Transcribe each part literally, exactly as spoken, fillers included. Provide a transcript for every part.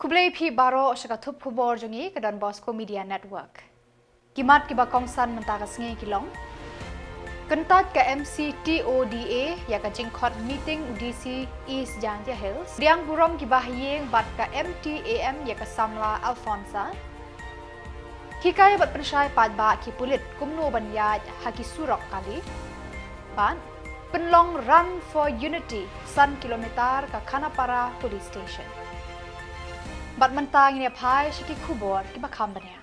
Khublei phi baroh sha ka thup khubor jong ngi ka Don Bosco Media Network. Ki mat kiba kongsan mynta ka sngi ki long: Kyntait ka M C T O D A ïa ka jingkhot meeting D C East Jaintia Hills. Pdiang burom kiba ha ïing bad ka M T A M ïa ka samla Alfonsa. Hikai bad pynshai paidbah ki pulit kumno ban ïaid ha ki surok kali. Bad pynlong Run for Unity san kilometer ka Khanapara Police Station. Bad mynta ngin ïa phai sha ki khubor kiba kham bniah.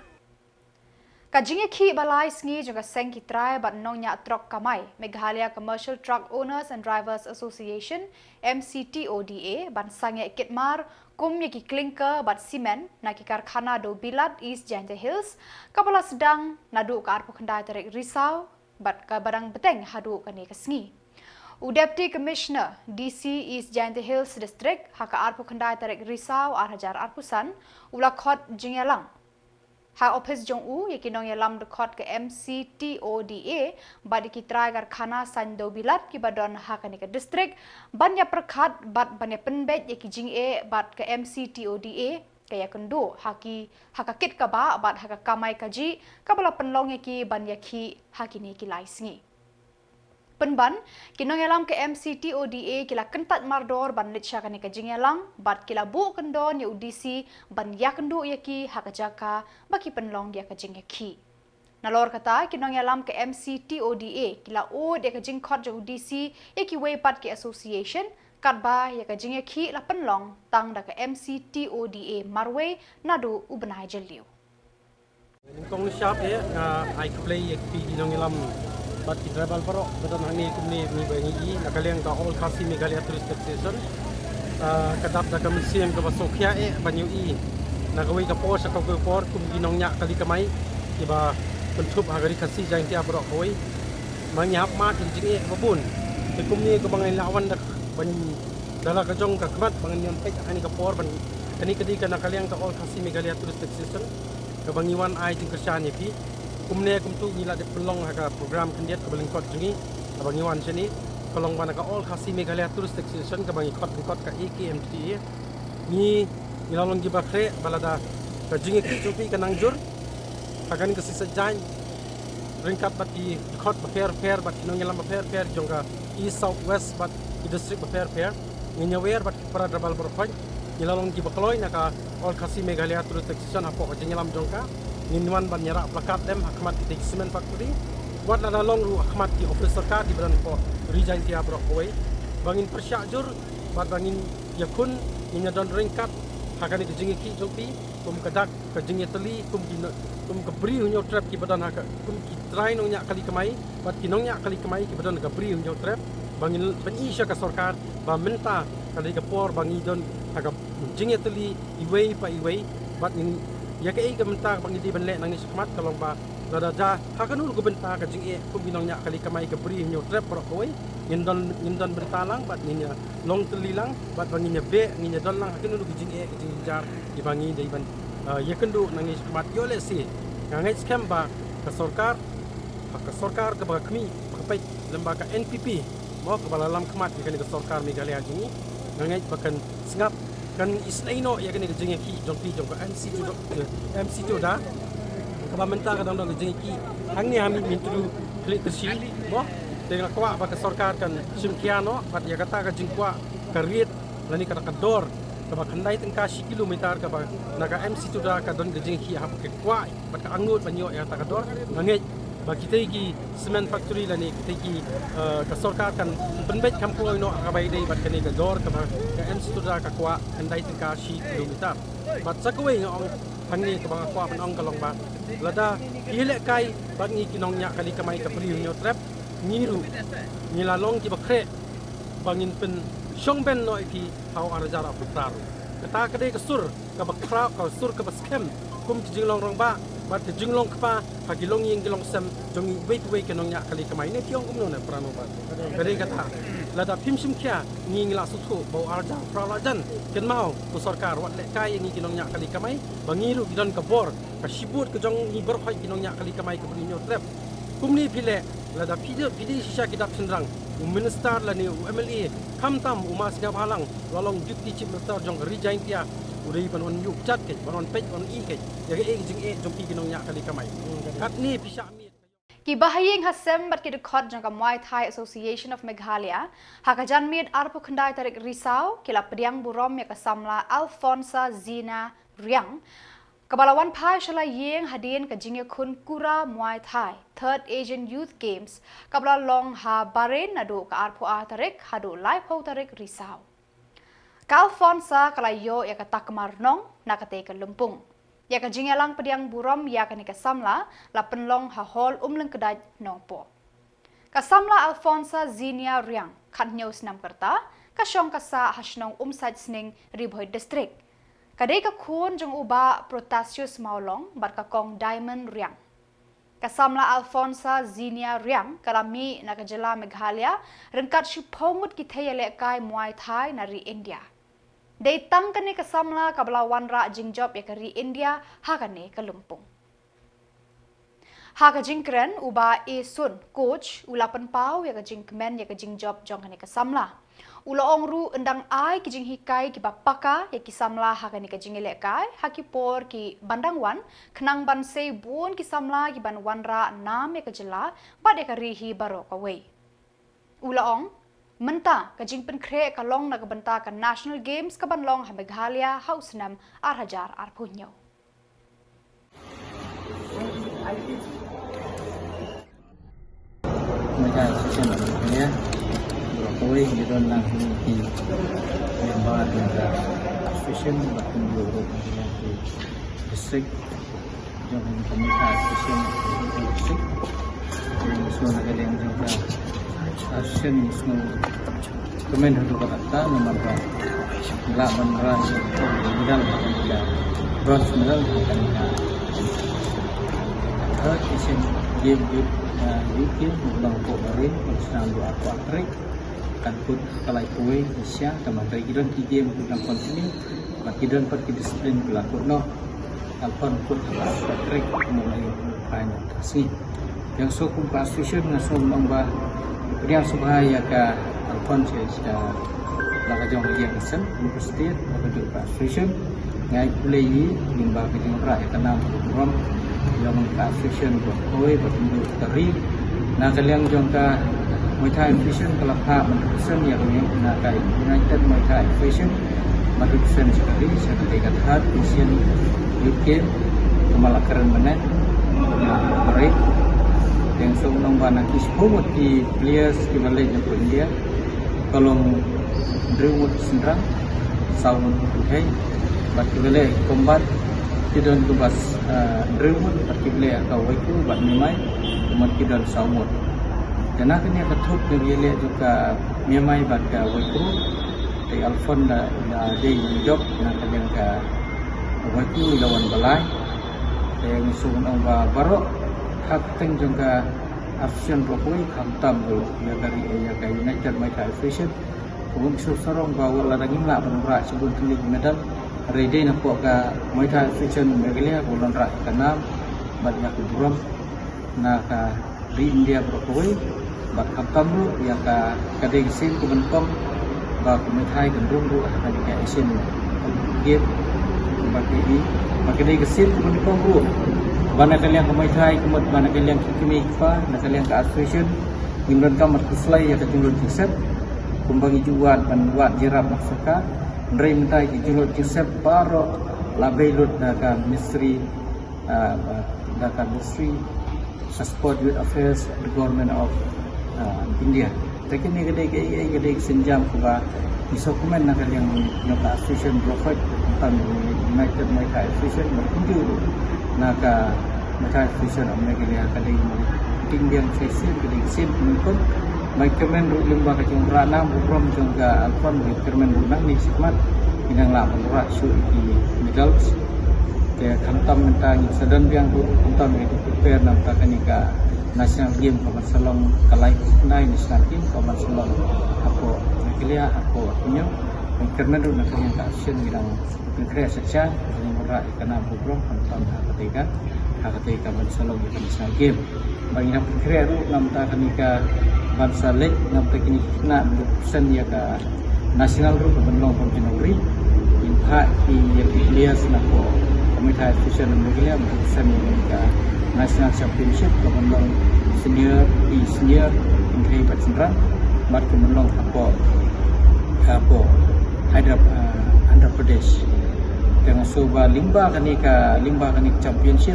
Ka jingïakhih ba lai sngi jong ka seng ki trai bad nongñiah trok kamai Meghalaya Commercial Truck Owners and Drivers Association, M C T O D A, ban sangeh kit mar kum ïa ki clinker bad cement na ki karkhana Dewbilat, East Jaintia Hills, kaba la sdang naduh ka arphew khyndai tarik Risaw bad kaba dang bteng haduh kane ka sngi. U Deputy Commissioner D C East Jaintia Hills District ha ka arphew khyndai tarik Risaw ar hajar arphew san u la khot jingïalang ha ophis jong u ïa ki nongïalam dkhot ka M C T O D A bad ïa ki trai karkhana saiñ Dewbilat kiba don ha kane ka district ban ïa pyrkhat bad ban ïa pynbeit ïa ki jingeh bad ka M C T O D A ka ïakynduh ha ki, ha ka kit kaba bad ha ka kamai kajih kaba la pynlong ïa ki ban ïakhih ha kine ki lai sngi. Pynban, ki nongïalam ka M C T O D A ki la kyntait mardor ban leit sha kane ka jingïalang bad ki la buh kyndon ïa u D C ban ïakynduh ïa ki ha ka jaka ba ki pynlong ïa ka jingïakhih. Nalor kata, ki nongïalam ka M C T O D A ki la ud ïa ka jingkhot jong u D C ïa kiwei pat ki association, katba ïa ka jingïakhih la pynlong tang da ka M C T O D A marwei naduh u bnai Jylliew. Nyngkong nyngshap eh, nga ai khublei ïa phi ki nongïalam bad ki trai baroh ba don hangne kumne, ngi ba ngi i na ka liang ka All Khasi Meghalaya Tourist Association. Ah, ka dap da ka mynsiem kaba sngewkhia eh ban ïohi na kawei ka por sha kawei ka por kum ki nongñiah kali kamai kiba kynthup ha ka Ri Khasi Jaiñtia baroh kawei. Ma ngi hap mad ïa ki jingeh ba bun. Te kumne kaba ngi la wan da ban da la ka jong ka khmat ba ngi ïan peit ha kane ka por ban, kane ka dei ka na ka liang ka All Khasi Meghalaya Tourist Association kaba ngi wan ai jingkyrshan ïa phi. Kumne kumtu ngi la dep pynlong ha ka program khyndiat kaba lyngkot jong ngi kaba ngi wan shane, ka long ba na ka All Khasi Meghalaya Tourist Association kaba ngi khot lyngkot ka A K M T A. Ngi, ngi la long kiba khreh ba lada ka jingïakhih jong phi ka nang jur ha kane ka shisha jaiñ ryngkat bad ki dkhot bapher bapher bad ki nongïalam bapher bapher jong ka East, South, West bad ki district bapher bapher. Ngin ïawer bad ki para trai baroh khoit. Ngi la long kiba kloi na ka All Khasi Meghalaya Tourist Association hapoh ka jingïalam jong ka. Ngin wan ban ïarah placard lem ha khmat kitei ki cement factory. Wat lada long ruh ha khmat ki office sorkar kiba don hapoh Ri Jaiñtia baroh kawei, ba ngin pyrshah jur bad ba ngin ïakhun, ngin ïadon ryngkat ha kane ka jingïakhih jong phi kum ka dak ka jingïatylli kum ki no-, kum ka Bri Hynñiewtrep kiba don ha ka, kum ki trai nongñiah kali kamai bad ki nongñiah kali kamai kiba don ha ka Bri Hynñiewtrep, ba ngin pyni sha ka sorkar ba mynta ka dei ka por ba ngi don ha ka jingïatylli iwei pa iwei. Bad ngin ïa kaei ka mynta ba ngi dei ban leh nangne shakhmat ka long ba lada ja ha kano ruh ka bynta ka jingeh kum ki nongñiah kali kamai ka Bri Hynñiewtrep baroh kawei, ngin don, ngin don bynta lang bad ngin ïa long tylli lang bad ba ngin ïa beh, ngin ïa don lang ha kano ruh ka jingeh ka jingjynjar kiba ngi dei ban, ah, ïakynduh nangne shakhmat. Ïoh lehse nga ngeit skhem ba ka sorkar, ha ka sorkar kaba khmih ba ka peit lem bad ka N P P, mo, kaba la lam khmat ïa kane ka sorkar Meghalaya jong ngi, nga ngeit ba kan sngap, kan isynei noh ïa kane ka jingïakhih jong phi jong ka M C T O D A, M C T O D A kaba mynta ka dang don ka jingïakhih hangne ha Mihmyntdu Khliehtyrshi, mo. Te nga kwah ba ka sorkar kan shim khia noh bad ïa kata ka jingkwah ka rate lane kata ka dor kaba khyndai tyngka shi kilometer kaba na ka M C T O D A ka don ka jingïakhih, hap ka kwah bad ka angnud ban ïoh ïa kata ka dor. Nga ngeit ba kitei ki cement factory lane kitei ki, eh, ka sorkar kan pynbeit kham kloi noh ha kaba ïadei bad kane ka dor kaba ka M C T O D A ka kwah khyndai tyngka shi kilometer. Bad sa kawei nga ong hangne kaba nga kwah ban ong ka long ba lada phi lehkai bad ngi ki nongñiah kali kamai ka Bri Hynñiewtrep, ngi ruh ngi la long kiba khreh ba ngin pynshong bein noh ïa phi ha u ar hajar arphew phra ruh. Kata ka dei ka sur kaba khraw, ka sur kaba skhem kum ki jinglong rangbah bad ki jinglong kpa ha ki longïing ki longsem jong ngi iwei pa iwei ki nongñiah kali kamai. Ne phi ong kumno ne Prano? Bad ka dei kata, lada phim shim khia ngi, ngi la sngewthuh ba u ar hajar phra la jan. Kynmaw ko sorkar, wat lehkai ïa ngi ki nongñiah kali kamai ba ngi ruh ki don ka bor, ka shibun ka jong ngi baroh khoit ki nongñiah kali kamai ka Bri Hynñiewtrep. Kumne phi leh, lada phi dei, phi dei shisha ki dap shynrang, U minister lane u M L A, khamtam u Ma Sniawbhalang, u la long Deputy Chief Minister jong ka Ri Jaintia, u dei ban wan ïuh kjat kein, ban wan peit, ban wan i kein ïa kaei ka jingeh jong phi ki nongñiah kali kamai. Katne phi shah miet. Ki bahaïing hasem bad ki dkhot jong ka Muay Thai Association of Meghalaya, ha ka janmiet arphew khyndai tarik Risaw, ki la pdiang burom ïa ka samla Alphonsa Zina Riang, kaba la wan phai sha la ïing hadien ka jingïakhun Kura Muay Thai Third Asian Youth Games, kaba la long ha Bahrain naduh ka arphew ar tarik haduh laiphew tarik Risaw. Ka Alphonsa ka la ïoh ïa ka takma rnong na katei ka lympung. Ïa ka jingïalang pdiang burom ïa kane ka samla la pynlong ha Hall Umlyngkdait, Nongpoh. Ka samla Alphonsa Zina Riang, khathynñiew snem ka rta, ka shong ka sah ha shnong Umsaitsning, Ri Bhoi District. Ka dei ka khun jong u Bah Protasius Mawlong bad ka kong Diamond Riang. Ka samla Alphonsa Zina Riang ka la mih na ka jylla Meghalaya ryngkat shiphew ngut ki thei ïalehkai Muay Thai na ri India. Dei tang kane ka samla kaba la wanrah jingjop ïa ka ri India ha kane ka lympung. Ha ka jingkren, u Bah A Sun, coach, u la pynpaw ïa ka jingkmen ïa ka jingjop jong kane ka samla. U la ong ruh yn dang ai ki jinghikai kiba paka ïa ki samla ha kane ka jingïalehkai ha ki por kiban dang wan, khnang ban sei bun ki samla kiban wanrah nam ïa ka jylla bad ïa ka ri hi baroh kawei. U la ong, mynta ka jingpynkhreh ka long na ka bynta ka National Games kaban long ha Meghalaya ha u snem ar hajar arphew hynñiew. Muay Thai Association of Meghalaya, baroh kawei ngi don lang hi ki member jong ka association, bad kumjuh ruh ki district jong ka Muay Thai Association of Meghalaya district. Te ngi shu na ka liang jong ka association ngi shu kmen haduh katta namar ba ngi lah ban rah ïa ka medal, bronze medal ha kane ka Third Asian Game, Youth, uh, Youth Game, uba long hapoh Bahrain, uba sdang haduh arphew ar tarik. Kan kut ha ka laiphew wei Asia, te mynta ki don ki game kiba dang continue, bad ki don pat ki discipline kiba la kut noh. Alphon kut ha ka arphew ar tarik, kumba la ïoh phai na ka sngi. Ïa nga shuh kum ka association nga shu ong ba pdiang sngewbha ïa ka Alphon sha, sha la ka jong ka ïing ka sem, kum ka state, la ka jong ka association. Nga ai khublei ïa i lyngba ka jingwanrah ïa ka nam ka burom jong ka association baroh kawei bad kumjuh ka ri. Na ka liang jong ka Muay Thai Association ka la phah ban represent ïa ka, na ka United Muay Thai Association ban represent sha ka ri sha katei ka Third Asian Youth Game kaba la kren mynne. Nga khublei. Te nga shu ong ba na ki shiphew ngut ki players kiba leit na ka India, ka long hynriew ngut ki shynrang, saw ngut ki kynthei, bad kiba leh combat ki don kumba, ah, hynriew ngut, bad kiba leh ka Wai Kru bad Myanmar, kumba ki don saw ngut. Te na kane ka thup kaba ïaleh jong ka Myanmar bad ka Wai Kru, te Alphon da, da dei jop na ka liang ka Wai Kru, i la wan ba lai. Te ngi shu ong ba baroh ha ka kyrteng jong ka association baroh kawei, khamtam ruh ïa ka ri, ïa ka United Muay Thai Association. Kumba ngi shu sarong ba wat lada ngim lah ban wanrah shibun tylli ki medal, hynrei dei na ka Muay Thai Association Meghalaya ba la wanrah ïa ka nam bad ïa ka burom na ka ri India baroh kawei. Bad khamtam ruh ïa ka, ka dei ka sien kaba nyngkong ba ka Muay Thai kan rung ruh ha kane ka Asian Game. Bad ka i, bad ka dei ka sien kaba nyngkong ruh ba na ka liang ka Muay Thai, ka mut ba na ka liang ki kmie ki kpa, na ka liang ka association, ngim donkam ban khuslai ïa ka jinglut jingsep kumba ngi ju wad ban wad jingïarap na ka sorkar. Hynrei mynta ki jinglut jingsep baroh la bei lut da ka ministry, ah, da ka ministry ka Sport, Youth Affairs, the Government of, ah, India. Te kane ka dei ka, ka, ka dei ka sienjam kaba ngi sngewkmen na ka liang jong ka association baroh kawei, khamtam United Muay Thai Association, bad kumjuh ruh na ka Muay Thai Association of Meghalaya. Ka dei ka dei ka shisien, ka dei ka sien kaba nyngkong. Ba ngi kyrmen ruh lyngba ka jingwanrah nam burom jong ka Alphon, ba ngi kyrmen ruh nangne shakhmat ngin nang lah ban wanrah shuh ki medals. Te khamtam mynta ngi sa don biang ruh, khamtam ngi prepare na ka bynta kane ka National Game kaban sa long, ka laiphew khyndai National Game kaban sa long hapoh Meghalaya, hapoh Hynñiewtrep. Kyrmen ruh na ka liang ka association ngi dang pynkhreh sha sha, ngi wanrah ïa ka nam burom khamtam ha kata ka, ha kata ka ban sa long ïa ka national game. Ba ngi dang pynkhreh ruh namar kane ka ban sa leit namar kine ki khynnah ban pynsan ïa ka national ruh ka ban long kum ki nongri. Ngin phah ki ïa ki players na ka Muay Thai Association of Meghalaya ban pynsan ïa ka national championship ka ban long senior, ki senior, hynrei bad synran. Bad ka ban long hapoh, hapoh Hyderabad, ah, Andhra Pradesh. Te nga sngew ba lyngba kane ka, lyngba kane ka championship,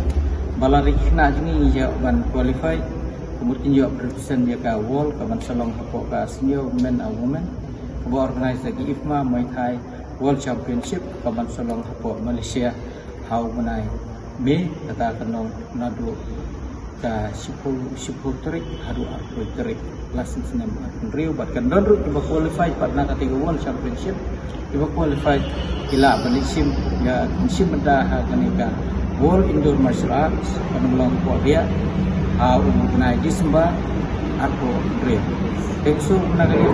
ba la ri khynnah jong ngi ïa ban qualify, ka mut kin ïoh represent ïa ka world, ka ban sa long hapoh ka senior men and women, kaba organize da ki IFMA Muay Thai World Championship, ka ban sa long hapoh Malaysia, ha u bnai May, kata ka long naduh ka shiphew, shiphew tarik haduh arphew tarik. La snem arphew hynriew bad kan don ruh kiba qualify pat na kata ka World Championship. Kiba qualify ki lah ban leit shim, ïa, shim bynta ha kane ka World Indoor Martial Arts, kaba long hapoh Riyadh ha u bnai December arphew hynriew. Te shu na kane.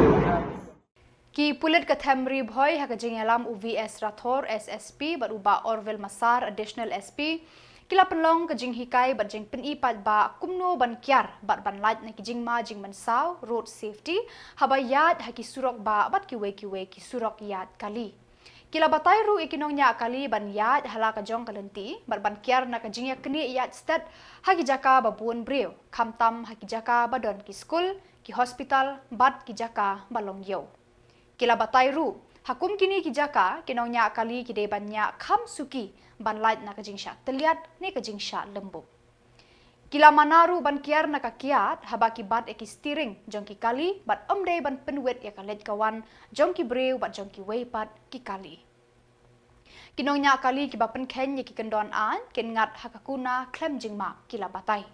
Ki pulit ka them Ri Bhoi ha ka jingïalam u V S Rathore, S S P, bad u Bah Orville Massar, Additional S P, ki la pynlong ka jinghikai bad jingpyni paidbah kumno ban kiar bad ban lait na ki jingma jingmynsaw, road safety, haba ïaid ha ki surok bah bad kiwei kiwei ki surok ïaid kali. Ki la batai ruh ïa ki nongñiah kali ban ïaid ha la ka jong ka lynti bad ban kiar na ka jingïaknieh ïaid stet ha ki jaka ba bun briew, khamtam ha ki jaka ba don ki skul, ki hospital bad ki jaka ba long ïew. Ki la batai ruh, ha kum kine ki jaka, ki nongñiah kali ki dei ban ñiah kham suki ban lait na ka jingshah tylliat ne ka jingshah lymbuk. Ki la mana ruh ban kiar na ka kiad haba ki bat ïa ki steering jong ki kali bad ym dei ban pynwit ïa ka leit ka wan jong ki briew bad jong kiwei pat ki kali. Ki nongñiah kali kiba pynkheiñ ïa ki kyndon aiñ kin ngat ha ka kuna khlem jingma, ki la batai.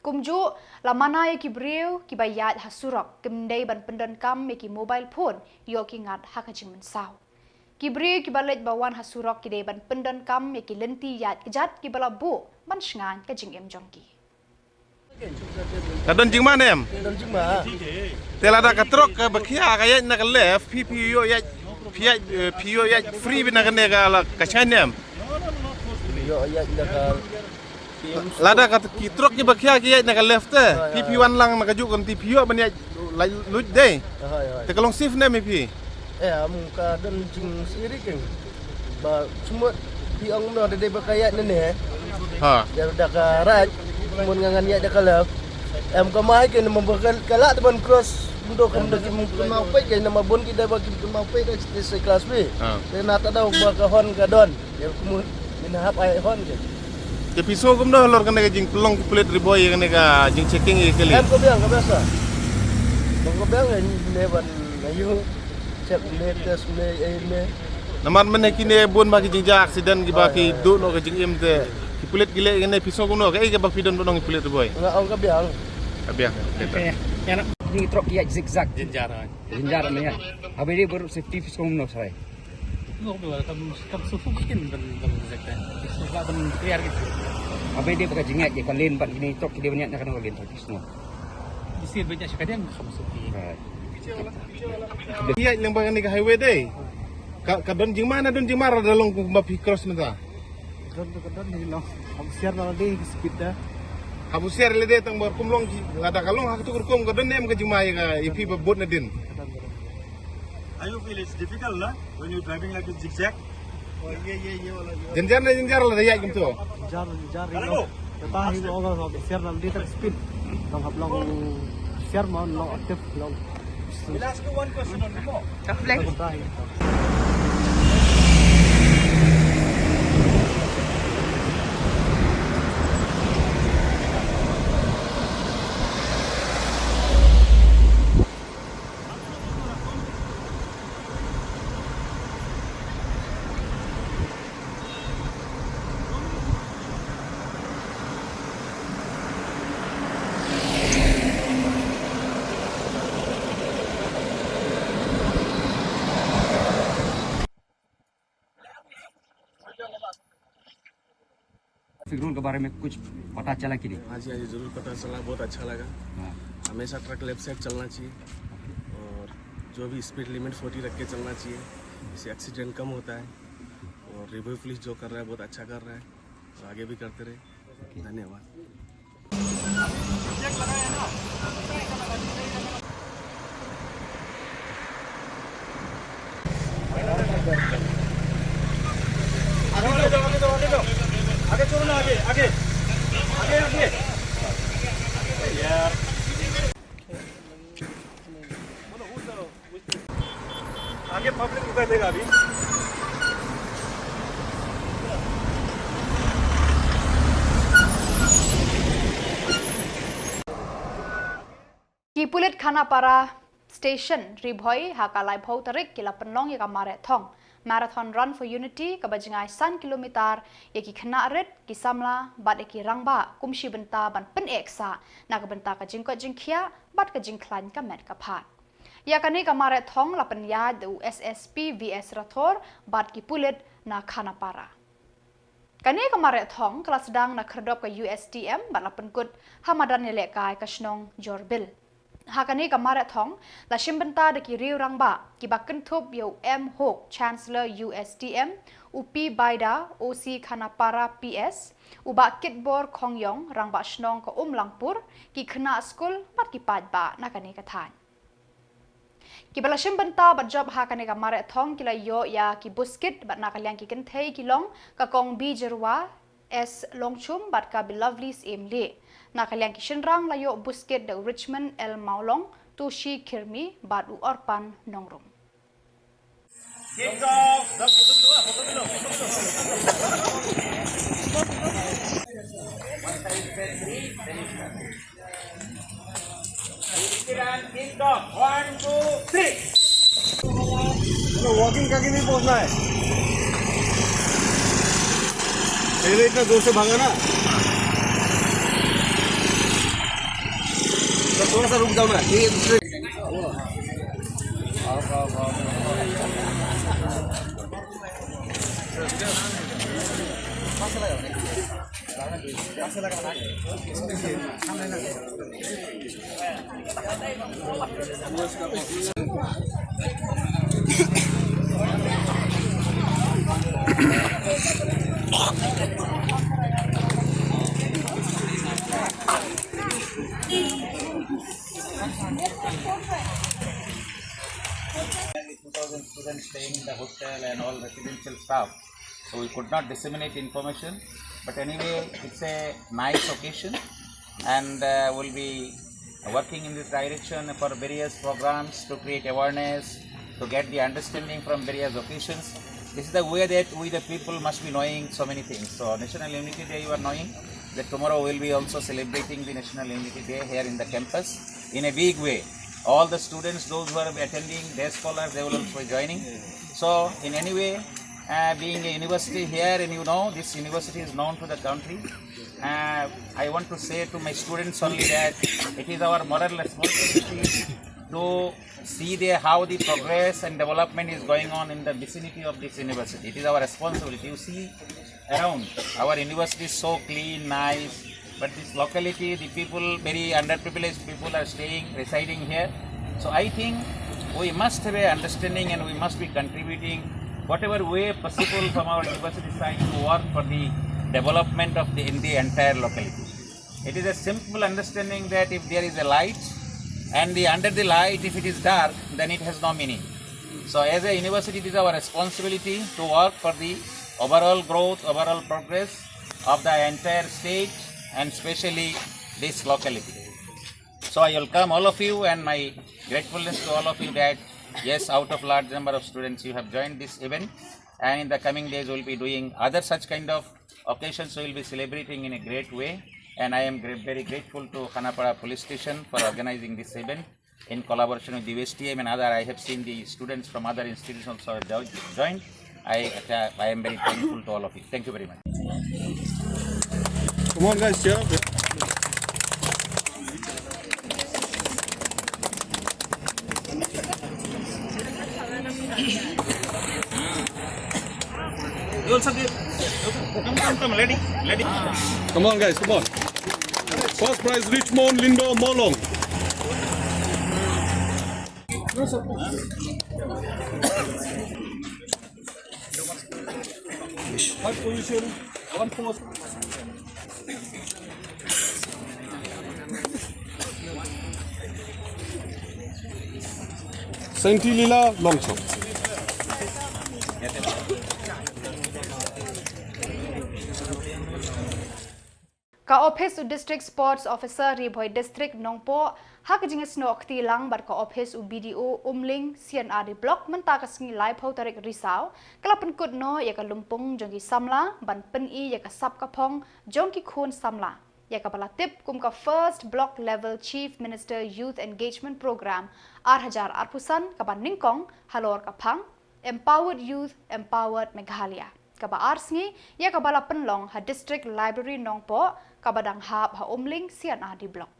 Kumjuh, la mana ïa ki briew kiba ïaid ha surok kim dei ban pyndonkam ïa ki mobile phone, ïoh ki ngat ha ka jingmynsaw. Ki briew kiba leit ba wan ha surok ki dei ban pyndonkam ïa ki lynti ïaid kjat kiba la buh ban shngaiñ ka jingim jong ki. Ka don jingma ne em? Don jingma. Te lada ka trok kaba khia ka ïaid na ka left, phi, phi ïoh ïaid, phi ïaid, eh, phi ïoh ïaid free beit na kane ka la, ka shngaiñ ne em? Ïoh ïaid na ka Lada ka ki trok kiba khia ki ïaid na ka left te, phi, phi wan lang na kajuh ka lynti phi ïoh ban ïaid lait luid dei. Hooid, hooid. Te ka long safe ne em ïa phi? Eh, em ka don jingsheptieng. Ba sumut phi ong noh da dei ba ka ïaid na ne. Ha. Da, da ka right, sumut nga ngan ïaid da ka left. Em ka mai ke namar ba ka, ka lah da ban cross. Kumto kumto ki mungkin mau peit ke namar bun ki da ba ki mungkin mau peit da ki class B. Ha. Te na ta da ba ka horn ka don. Ïa kumut, ngin hap ai hon ke. Te phi sngew kumno halor kane ka jingpynlong ki pulit Ri Bhoi ïa kane ka jingchecking ïa ki kali? Em, ka biang, ka biang sa. Bang ka biang, eh, ne ban ayu check ne, test ne, eh, ne. Namar mynne kine bun ba ki jingjia accident kiba ki duh noh ka jingim te ki pulit ki leh kane, phi sngew kumno, kaei kaba phi don ban ong ïa ki pulit Ri Bhoi? Nga ong ka biang. Ka biang. Ni trok ïa zigzag. Jynjar, eh. Jynjar ne ïa. Haba ïadei bad safety phi sngew kumno Sarai? Nga ong ba kam, kam sngewthuh kin ban, ban reject eh. Sngewthuh ban clear gitu. Haba ïadei bad ka jingïaid ïa ka lane bad kine trok ki dei ban ïaid na kano ka lane trok ki sngew. Bisi ban ïaid sha ka diang kam sngewthuh. Right. Ïaid lyngba kane ka highway dei. Ka, ka don jingma ne, don jingma lada long kumba phi cross mynta. Don, don, don hi long. Hap husiar na lade ki speed da. Hap husiar lade tang ba kum long ki, lada ka long ha kato ka rukom ka don ne em ka jingma ïa ka, ïa phi ba bud nadien. Ka don, ka don. How you feel? It's difficult, na? When you're driving like a zigzag? Oh, yeah, yeah, yeah, wala, yeah. Jynjar ne jynjar lada ïaid kumto? Jynjar, jynjar, you know. Kata hi ong hap husiar na lade tang speed. Long hap long husiar ma long active long. We'll ask you one question only more. Kata hi. रूल के बारे में कुछ पता चला कि नहीं? हाँ जी, हाँ जी, जरूर पता चला, बहुत अच्छा लगा। हाँ। हमेशा ट्रक लेफ्ट साइड चलना चाहिए और जो भी स्पीड लिमिट फोर्टी रख के चलना चाहिए। इससे एक्सीडेंट कम होता है। और रिव्यू पुलिस जो कर रहा है, बहुत अच्छा कर रहा है, तो आगे भी करते रहे। धन्यवाद। आगे चलो ना, आगे, आगे, आगे, आगे। यार। आगे पब्लिक रुका देगा अभी। Ki pulit Khanapara Station, Ri Bhoi, ha ka laiphew tarik ki la pynlong ïa ka mareh thong Marathon Run for Unity, kaba jngai san kilometer, ïa ki khynnah rit, ki samla bad ïa ki rangbah, kum shi bynta ban pyneh sah na ka bynta ka jingkoit jingkhiah bad ka jingkhlaiñ ka met ka phad. Ïa kane ka mareh thong la pynïaid da u S S P V S Rathore bad ki pulit na Khanapara. Kane ka mareh thong ka la sdang na khyrdop ka U S T M bad la pynkut ha madan ïalehkai ka shnong Jorbil. Ha kane ka mareh thong la shim bynta da ki riew rangbah, kiba kynthup ïa u M Hok, Chancellor U S T M, u P Baida, O C Khanapara P S, u Bah Kitbor Khongyong, rangbah shnong ka Umlangpur, ki khynnah skul bad ki paidbah na kane ka thaiñ. Kiba la shim bynta bad jop ha kane ka mareh thong ki la ïoh ïa ki buskit bad na ka liang ki kynthei ki long ka Kong B Jyrwa, S Longchum bad ka Belovely Syiemlieh. Na ka liang ki shynrang la ïoh buskit da u Richmond L Mawlong, Tushi Khyrmi bad u Orpan Nongrum. One, two, three. वॉकिंग करके नहीं पहुंचना है। पहले इतना जोर से भागा ना, तो थोड़ा सा रुक जाओ ना, ये दूसरे। Two thousand students staying in the hostel and all residential staff. So we could not disseminate information. But anyway, it's a nice occasion, and uh, we'll be working in this direction for various programs to create awareness, to get the understanding from various occasions. This is the way that we, the people, must be knowing so many things. So National Unity Day, you are knowing that tomorrow we'll be also celebrating the National Unity Day here in the campus in a big way. All the students, those who are attending, day scholars, they will also be joining. So in any way, uh, being a university here, and you know, this university is known to the country. Uh, I want to say to my students only that it is our moral responsibility to see the, how the progress and development is going on in the vicinity of this university. It is our responsibility. You see around, our university is so clean, nice, but this locality, the people, very underprivileged people are staying, residing here. So I think we must have a understanding and we must be contributing whatever way possible from our university side to work for the development of the, in the entire locality. It is a simple understanding that if there is a light and the, under the light, if it is dark, then it has no meaning. So as a university, it is our responsibility to work for the overall growth, overall progress of the entire state and specially this locality. So I welcome all of you and my gratefulness to all of you that yes, out of large number of students you have joined this event, and in the coming days we'll be doing other such kind of occasions. We'll be celebrating in a great way, and I am gra- very grateful to Khanapara Police Station for organizing this event in collaboration with the U S T M and other. I have seen the students from other institutions also have jo- joined. I, uh, I am very thankful to all of you. Thank you very much. Come on, guys, cheer up. You also give. Come, come, come, lady, lady. Come on, guys, come on. First prize, Richmond Lindo Molong. Third position, one four. Sainti Lila Longchong. Ka Office u District Sports Officer Ri Bhoi District Nongpoh, ha ka jingsnoh kti lang bad ka Office u B D O Umling C and R D Block mynta ka sngi laiphew tarik Risaw, ka la pynkut noh ïa ka lympung jong ki samla ban pyni ïa ka sap ka phong jong ki khun samla, ïa kaba la tip kum ka First Block Level Chief Minister Youth Engagement Programme ar hajar arphew san kaba nyngkong halor ka phang Empowered Youth, Empowered Meghalaya, kaba ar sngi, ïa kaba la pynlong ha District Library Nongpoh, kaba dang hap ha Umling C and R D Block.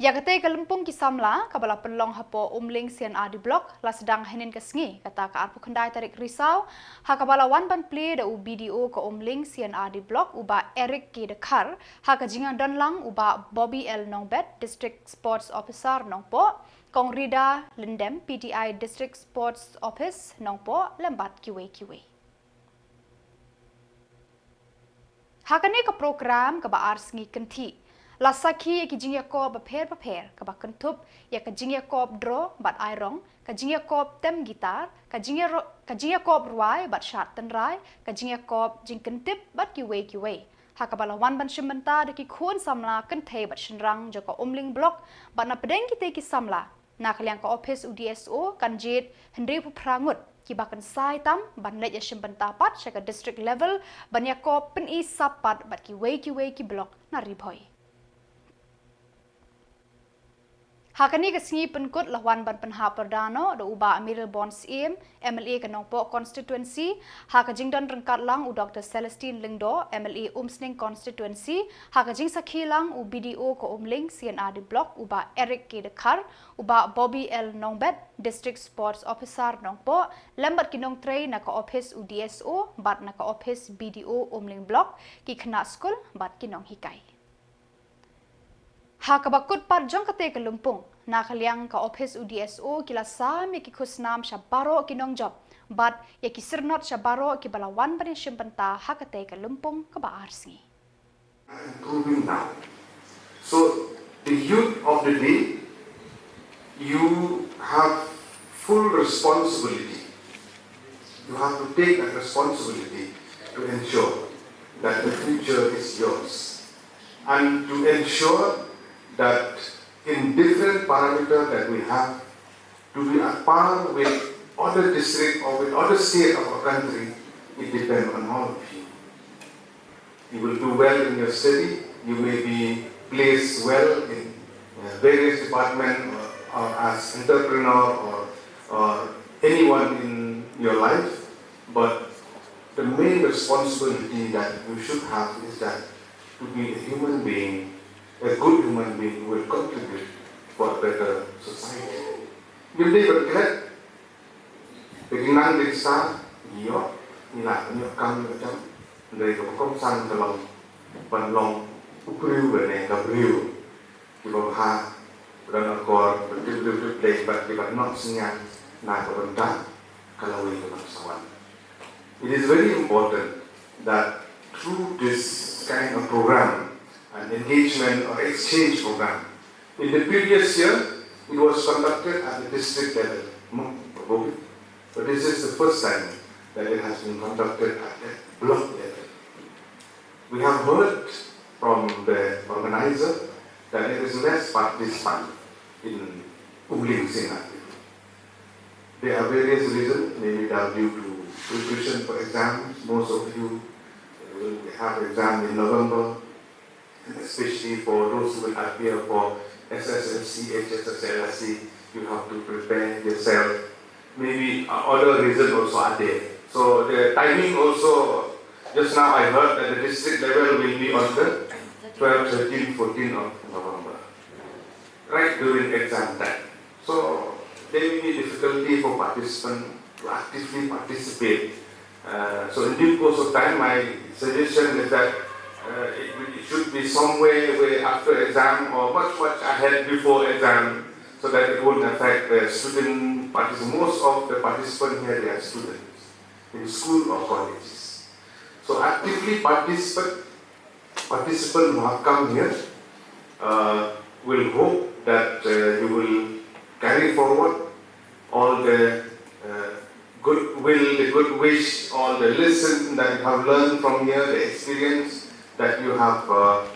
Ïa katei ka lympung ki samla, kaba la pynlong hapoh Umling C and R D Block, la sdang hynnin ka sngi, kata ka arphew khyndai tarik Risaw, ha kaba la wan ban plie da u B D O ka Umling C and R D Block, u Bah Eric K Dkhar, ha ka jingdon lang u Bah Bobby L Nongbet, District Sports Officer Nongpoh, Kong Rida Lyndem, P T I District Sports Office Nongpoh, lem bad kiwei kiwei. Ha kane ka program kaba ar sngi kynthih, la sakhi ïa ki jingïakop bapher bapher, kaba kynthup ïa ka jingïakop draw bad airong, ka jingïakop tem guitar, ka jingïaro-, ka jingïakop rwai bad shad tynrai, ka jingïakop jingkyntip bad kiwei kiwei. Ha kaba la wan ban shim bynta da ki khun samla kynthei bad shynrang jong ka Umling Block, bad na pdeng kitei ki samla, na ka liang ka Office u D S O kan jied hynriewphew phra ngut, kiba kynsai tam ban leit ïashim bynta pat sha ka district level, ban ïakop pyni sap pat bad kiwei kiwei ki block na Ri Bhoi. Ha kane ka sngi pynkut la wan ban pynhap pyrda noh da u Bah Mayralborn Syiem, M L A ka Nongpoh Constituency, ha ka jingdon ryngkat lang u Doctor Celestine Lyngdoh, M L A Umsning Constituency, ha ka jingsakhi lang u B D O ka Umling C and R D Block u Bah Eric K Dkhar, u Bah Bobby L Nongbet, District Sports Officer Nongpoh, lem bad ki nongtrei na ka Office u D S O bad na ka Office B D O Umling Block, ki khynnah skul bad ki nonghikai. Ha kaba kut pat jong katei ka lympung, na ka liang ka Office u D S O ki la sam ïa ki khusnam sha baroh ki nongjop, bad ïa ki syrnod sha baroh kiba la wan ban ïashim bynta ha katei ka lympung kaba ar sngi. Improving now. So, the youth of the day, you have full responsibility. You have to take that responsibility to ensure that the future is yours. And to ensure that in different parameter that we have, to be at par with other district or with other state of our country, it depends on all of you. You will do well in your study, you may be placed well in uh, various department or, or as entrepreneur or, or anyone in your life, but the main responsibility that you should have is that to be a human being, a good human being who will contribute for a better society. Ngim dei ban klet, ka jingnang dei sa, ngi ïoh, ngi lah ban ïoh kam ïoh jam, hynrei kaba kongsan ka long ban long u briew lane ka briew kiba bha, ba don akor, ba tip briew tip Blei bad kiba noh synñiang na ka bynta ka lawei ka bangsawan. It is very important that through this kind of program, an engagement or exchange program, in the previous year it was conducted at the district level, no, Bobby? But this is the first time that it has been conducted at the block level. We have heard from the organizer that there is less participant in Umling Singati. There are various reasons, maybe that due to preparation for exams. Most of you will have exam in November, and especially for those who will appear for S S L C, H S S L C, you have to prepare yourself. Maybe uh, other reason also are there. So the timing also, just now I heard that the district level will be on the twelve, thirteen, fourteen of November, right during exam time. So there will be difficulty for participants to actively participate. Uh, so in due course of time, my suggestion is that uh, it, it should be somewhere where after exam or much, much ahead before exam, so that it won't affect the student But most of the participants here, they are students in school or colleges. So actively participate, participants who have come here, uh, will hope that uh, you will carry forward all the uh, goodwill, the good wish, all the lesson that you have learned from here, the experience that you have uh,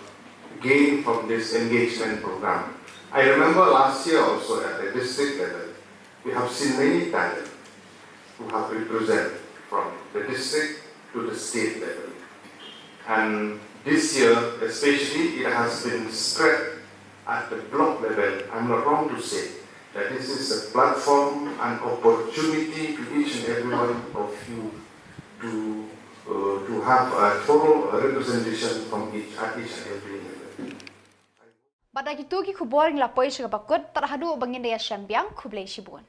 gained from this engagement program. I remember last year also at the district level, we have seen many talent who have represented from the district to the state level. And this year, especially, it has been spread at the block level. I'm not wrong to say that this is a platform, an opportunity to each and every one of you to uh, to have a thorough representation from each at each and every level. Bad da kito ki khubor ngi la poi sha kaba kut, tad haduh ba ngin da ïashem biang, khublei shibun.